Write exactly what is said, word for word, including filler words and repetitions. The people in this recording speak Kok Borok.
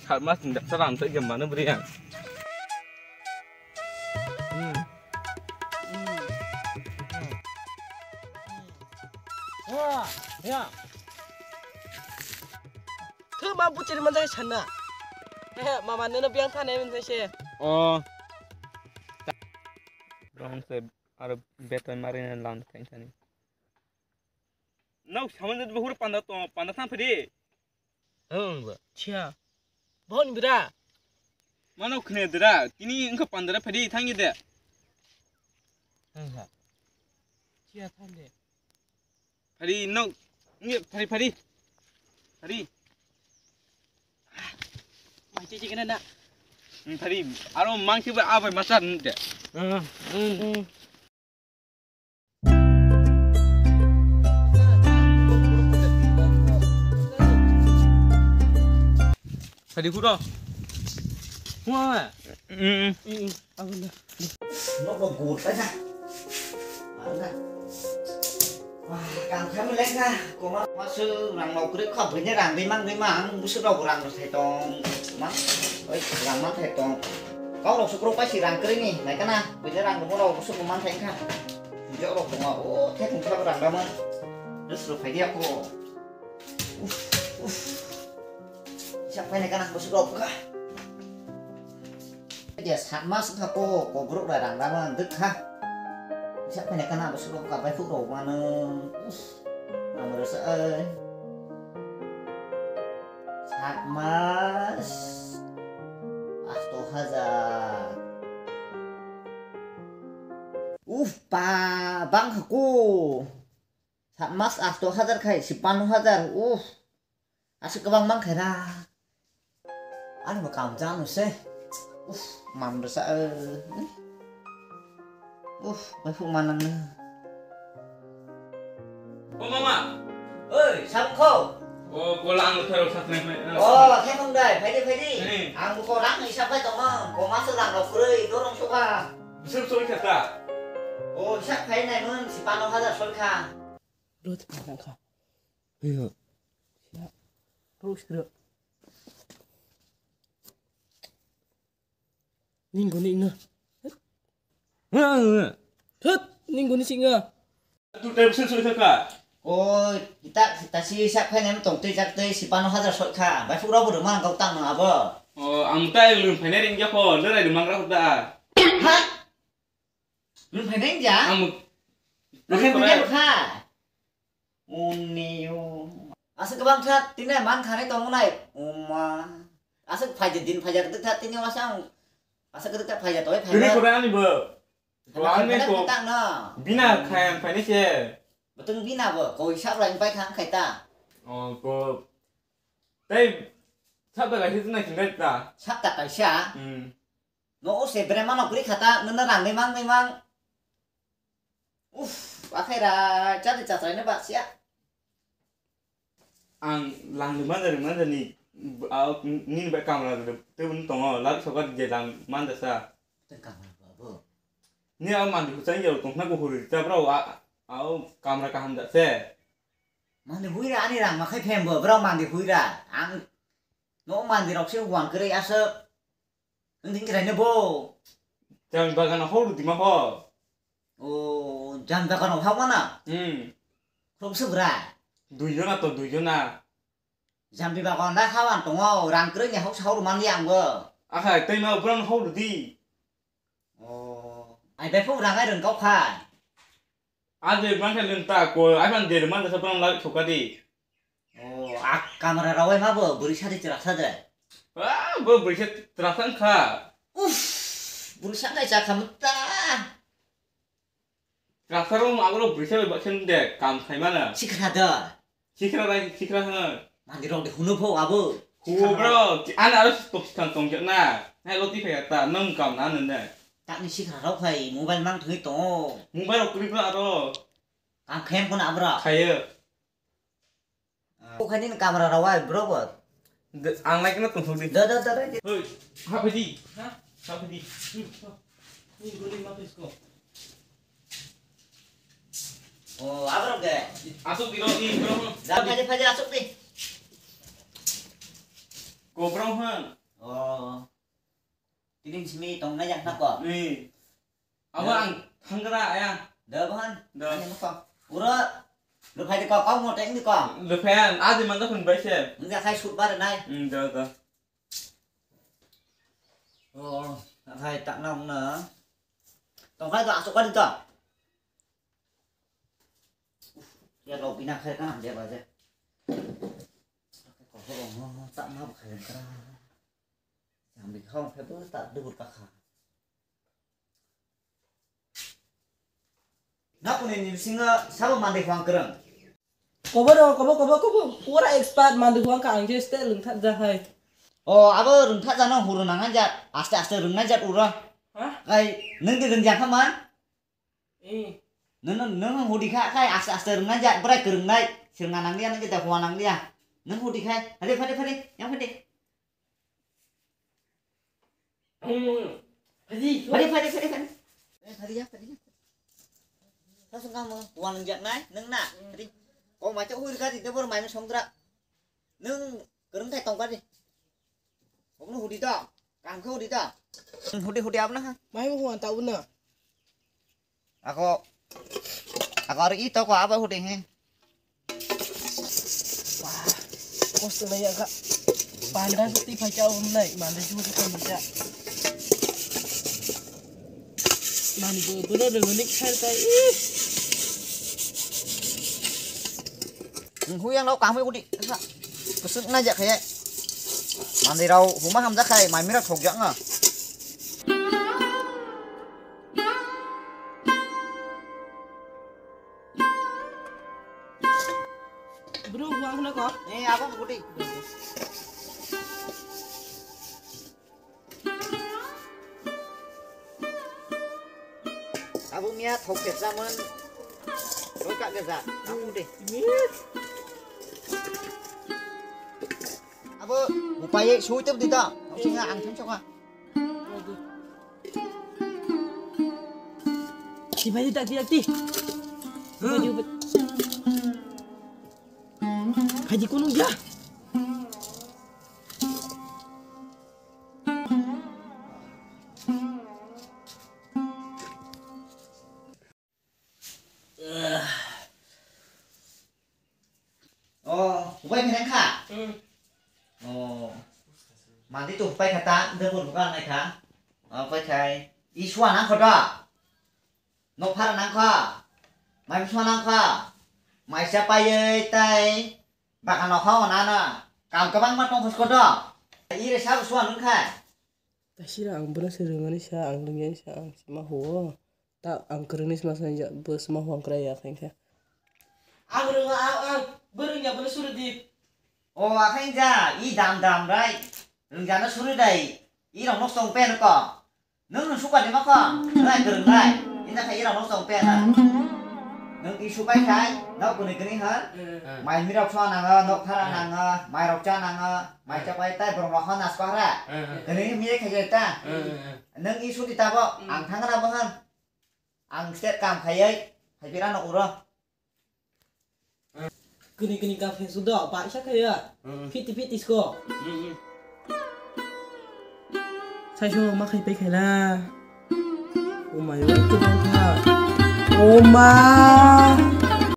Sat mas ni daksa ram tei mano bri ang. Wah, ya. Thu ma buchiri manjak sana. He, mama neno biang thane min se. Oh. Wrong se. Aro beton mari na lam thang thani. Nok saman jat bahur panda to, panda thang phadi. Ang ba, chia. Bon bira. Mano khne dira, tini engkha pandara phadi thang de. Ang ha. Chia thang de. Phadi nok, ngi phadi phadi. Phadi. Mai che che kena na. Hmm, phadi, aro mang che ba abai masar de. Ah, hmm. Phadi khuro. Hua. Mm. Mm. Abunda. Nok bo gur ta ja. Abunda. Wah, kam khamu lekha. Koma masu rang mau kre kha bini rang ri mang ri mang. Busu rok rang thai tong. Mang. Oi, rang mang thai tong. Kau rok sukro pa si rang kre ni. Nai kana. Bini rang rok busu mang thai kha. Jok rok tongo. O, thai tong kha rang rama. Terus rok phai dia ko. Uf, uf. Isa phai nai kana busu rok kha. Dia sat mas wngkha ko, kobrok da rang rama wngkha. Isa phai nai kana busu rok kha bai phuk rok mano. Uf. Amro sa ai. Sat mas. Asto hajar. Uf pa bang kha ko. Sat mas asto hajar khai, sipano hajar. Uf. Aswk kwbang mang khaira. Ani bo kam chano se. Uf, mam rwsa. Uf, bai phuk manang na. O mama. Oi, samkho. O, kola ang tharo sakne mai. O, themong dai, phaidi, phaidi. Ang ko rang hisab bai tongma. Ko maso rang rok kwrwi, dorong soka. Bisur soi kha ta. O, hisab khai nai mun, sipano hajar soi kha. Rot nang kha. Iya. Siya. Terus kira. Ning guni nga. Nga, nga. Thut, ning guni si nga. Tu tem sun sun ka. O, kita, kita si siap khai nem tong tei jak tei sipano hajar soi kha. Bai phuk rok bo rwma ang kok tang nang abo. O, ang tai lung phainai ring jak kho, lerai rwma ang rok da. Ha? Lung phainai ja? Ang. Lung phainai kha. Unio. Aswk kwbang kha tini man khanai tongo nai. Uma. Aswk phaija din phaija kwtwk kha tini wasa ang. Aswk kwtwk kha phaija toi phaija. Tini kore ani bo. Ani ko. Bina khayan phainai se. Bwtwng bina bo koi sab lai pai thang khai ta. Oh, ko. Tai sab da gaisi nai singai ta. Sab ta kaisa. Hmm. No o se bre mano kuri khata nana rang de mang de mang. Uf, akhai ra, chati chachai na ba sia. Ang lang de manja de manja ni, a, ni ba kamra de te bun tongo, lak sokat je lang manja sa. Te kamra ba bo. Ni a mandi huchang jero tong na ko huri ta bro a, a kamra kaham da se. Mandi huira ani rang ma khai phem bo bro mandi huira. Ang no mandi rok se wan kre asa. Nang ding krai ne bo. Jang bagan hor di ma ho. O, jang bagan hor mana? Hmm. Khrok se bra. Dui jona to dui jona. Jambi bagan da khawan tongo, rang kroi ni hok sa hor man yang bo. Akha tei ma bran hor di. O, ai bai phu rang ai rang kau kha. Aje mangkha lenta ko, ai man der man sa pang lai thokadi. O, ak kamera rawai ma bo buri sadi chera sade. Ah, bo buri sa trasan kha. Uf, buri sa kai cha khamta. Trasaro ma agro buri sa ba sen de kam khai mana. Sikha da. Sikra rai, sikra ha. Mandi rok de huno pho abo. Hu bro, ana aro tok sikang tong jak na. Hai loti phai ta nang kam na nang ne. Takni sikra rok phai mobile mang thwi tongo. Mobile rok kri bro aro. Kam khem kono abra. Khayo. Ko khani kamera rawai bro bo. Ang lai kana tong thudi. Da da da da. Hoi, ha phidi. Ha? Ha phidi. Hmm, ha. Ni guli ma pis ko. O, abrok de. Asuk di, rok di, bro. Da, phaidi, phaidi, asuk di. Kobrong hwn. Oh. Tini simi tong na jak na ko. Ni. Abo ang thanggra ayang. Da bahan. Da. Ani mo ko. Ura. Lu phai de ko, kau mo teng de ko. Lu phai an, adi man da phun bai se. Nang ja khai sut bar nai. Hmm, da, da. Oh, khai tak na ong na. Tong khai to asuk ka di to. Ya lo bina khai ka na dia ba je. Ko ho mo tak ma khai ka. Yang bi khau khai bo tak dur ka kha. Nakuni ni bisingo sabo mande huang kwrwng. Kobo ro, kobo, kobo, kobo. Pura expert mande huang ka ang je ste lungthat ja hai. O, abo rungthat jano huru nangan jat. Aste aste rungnai jat uro. Ha? Kai, nung di rung jang khaman? Eh. Nung, nung, nung hudi kha, kai aste aste rungnai jat, brai kwrwngnai. Sirnga nang dia, nung kita huang nang dia. Nung hudi khai, hadi, hadi, hadi, yang hadi. Phadi, phadi, phadi, phadi. Eh, phadi ya, phadi ya. Langsung kamu, uang jak nai, neng nak. Phadi. Kau macam hui kari, dia baru main songdra. Neng kereng kai tong kari. Kau nu hudi to, kang kau hudi to. Hudi hudi apa nah? Mai mo huan tau na. Ako, ako ari ito ko aba hudi he. Wah, kosto na ya ka. Panda sati phai cha um nai, manda ju ka manja. Mani bo bo ro ro ni khai ta i. Hu yang lo ka hmui udi. Kusuk na ja khai. Mandi rau huma ham ja khai, mai mira thok ja nga. Bro, huang huna ko? Eh, abang budi. Abo miya thok khe chamon. Roi ka ge ja. Abang de. Abo upai sui tep dita. Singa ang thang choka. Di bhai, di, di, di. Di bhai, di bhai. Bhai, di kunung dia. Oh, hupai khe nang kha? Hmm. Oh. Mandi to hupai kha ta, de bor buka nai kha. Oh, pai khai. I suwa nang kho da. Nok phara nang kha. Mai suwa nang kha. Mai sa pai ei tai. Baka no kha ona na. Kam kabang ma tong khos kho da. I re sa suwa nang kha. Tasira ang bono se rwngani sa, ang rwngya sa, ang sima huo. Ta ang kwrwngni sima sanjak, bo sima huo ang kwrwngya khe. Ang rwngo, ang, ang, bo rwngya bono suru di. O, akhai ja, i dam dam rai. Rwngjano suru dai. I rok nok tong pen ko. Nung nung suka di ma ko. Rai kwrwng rai. Inda khai i rok nok tong pen na. Nung i sukai khai, nok kuni kuni ha. Eh. Mai mirok so nango, nok phara nango, mai rok cha nango, mai cha pai tai borok rok ho nas ko hara. Eh, eh. Kuni mi khai ta. Eh, eh, eh. Nung i suti tabo, ang thangna bo han. Ang state kam khaiwi, hai bira no uro. Kini kini kam khai sudo, ba isa khaiya. Fiti fiti sko. Sai so ma khai pai khaila. Oh my God, tu bang kha. Oh ma.